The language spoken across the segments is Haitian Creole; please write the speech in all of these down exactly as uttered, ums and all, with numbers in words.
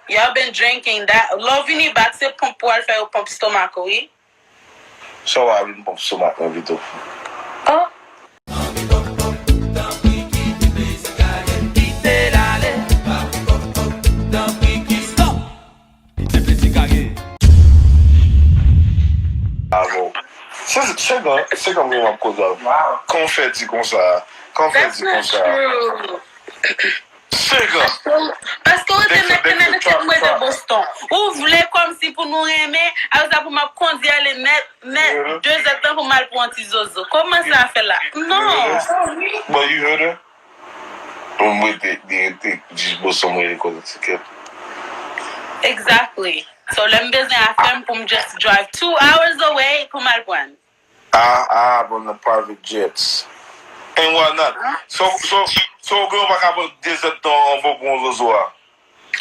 Y'all been drinking that. Lè w vini back, se ponp pou al fè yo ponp stomak ou, wi. Sa w a vin ponp stomak mwen pito. Oh. Avo. Se se kan se kan mwen ap koze avè w. Kan w fè di konsa? Kan w fè di konsa? That's not true. Sega. Paske ou te mèt nan nèt mwen de Boston. Ou vle kòmsi pou nou renmen, apre sa pou m ap kondi ale nèt, nèt de zèdtan pou m al pran ti zozo. Kòman sa fè la? Non. But you heard her? Mwen te, te, te, jis Boston mwen rekòt tiket. Exactly. So lè m bezwen afè m pou m just drive two hours away pou m al pran. Ah, ah, bon, nan private jets. And why not? So, so, so, ou gen pa ka pran de zèdtan anvan pou yon zozo a?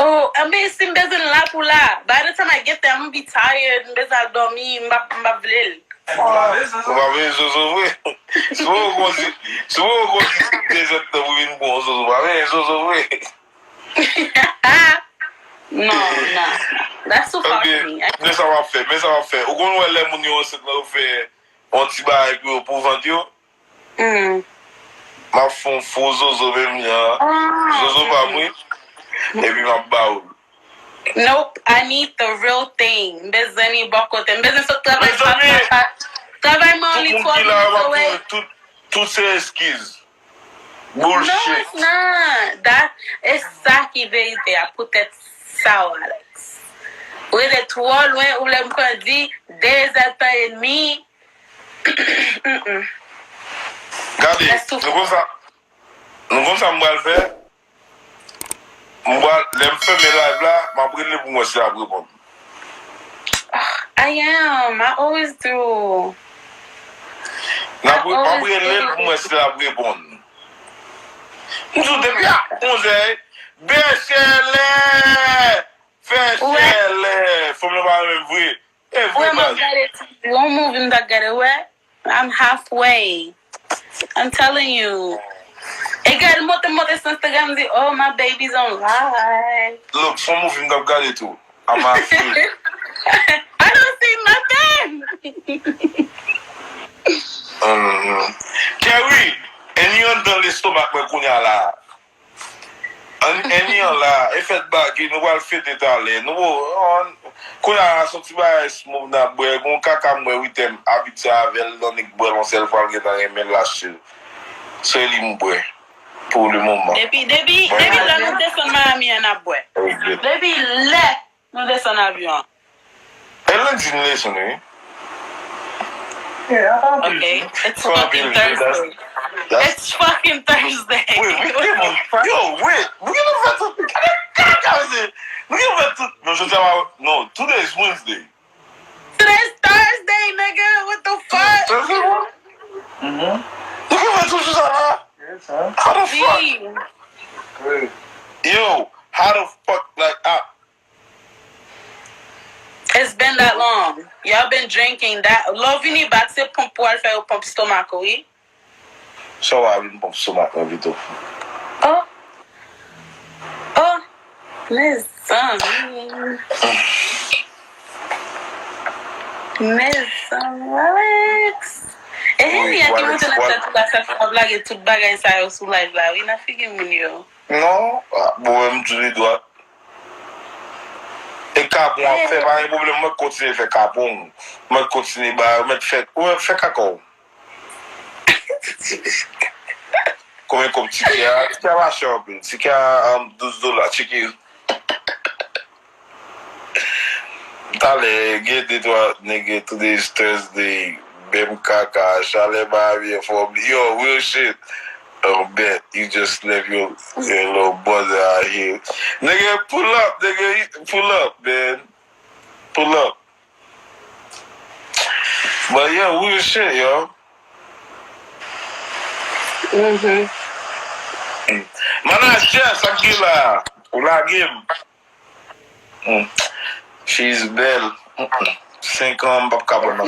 Oh, anben, si m bezwen l la pou la. By the time I get there, I'm gonna be tired. M bezwen al dòmi, m pa, m pa vle l. Ou pa vle zozo vre? Si w kondi, si w kondi de zèdtan pou vin pran yon zozo, ou pa vle zozo vre? No, no. That's too far for me. Men sa w ap fè, men sa w ap fè. Ou konn wè lè moun yo ansent la, yo fè yon ti bagay pou yo, pou vant yo. M ap fè yon fo zozo menm jan. Zozo pa mwen. Epi m ap ba ou l. Nope, I need the real thing. M bezwen li bò kote. M bezwen sot travay pa pa. Travay mwen li twò. Tout moun ki la yo ap trouve tout, tout se eskiz. Bullshit. No, it's not. That, e sa ki verite a poutèt sa w, Alex. Ou rete twò lwen, ou vle m kondi de zèdtan edmi. Gade, nou konn sa, nou konn sa m pral fè? M pral, lè m fèmen live la, m ap rele pou m wè si l ap reponn. I am. I always do. M ap rele l pou m wè si l ap reponn. M di w depi a onzè, bèchèlè! Fè chèlè! Fanm nan pa renmen vre. E vre baz. Yon movie m t ap gade, wè. I'm halfway. I'm telling you. E gade, monte, monte sou Instagram, di, oh, my baby's on live. Look, son movie m t ap gade tou. I'm halfway. I don't see nothing. Kerry, and you anndan lestomak mwen kounye a la. Annie an la, e fèt bagi, nou pral fete talè. Nou, kounye a, se yon ti bagay smooth n ap bwè. Gon kaka m wè wi tè m abitye avè l, annik bwè l yon sèl fwa, l gentan renmen l lache l. Se li m bwè, pou le moman. Depi, depi, depi lè nou desann Miami an, n ap bwè. Depi lè nou desann avyon an. E lendi n leson wi. Okay, it's fucking Thursday. It's fucking Thursday. Wait, we came on Friday. Yo, wait, we gonna fè tout. Gade kaka, mesye. We gonna fè tout. Non, jodi a, non, today is Wednesday. Today's Thursday, nigga. What the fuck? Thursday, bro? Mm-hmm. We gonna fè tout sou sa la. How the fuck? Yo, how the fuck, like, I, It's been that long. Y'all been drinking that. Lè w vini back, se ponp pou al fè yo ponp stomak ou, wi. Sa w a vin ponp stomak mwen pito. Oh. Oh. Mezanmi. Mezanmi, Alex. E Henry a ki monte nan tèt ou la, sa fè w ap lage tout bagay sa yo sou live la, wi, nan figi moun yo. Non, bon, mwen m di li dwat. E kapon ap fè, pa gen pwoblèm, mwen kontinye fè kapon. Mwen kontinye ba, mwen fè, mwen fè kaka w. Konbyen kòb tikè a? Tikè a pa chè anpil. Tikè a, um, douz dola. Tcheke. Talè, gen de twa nèg, today is Thursday. Menm kaka, chalè pa byen fò. Yo, real shit. Oh, bet, you just left your, your little brother out here. Nigga, pull up, nigga, pull up, man. Pull up. But yeah, real shit, yo. Mhm. Manajè, sa k gen la? Ou lage m. Mm. She's belle. Mm-mm. Senk an, m p ap ka pran nan.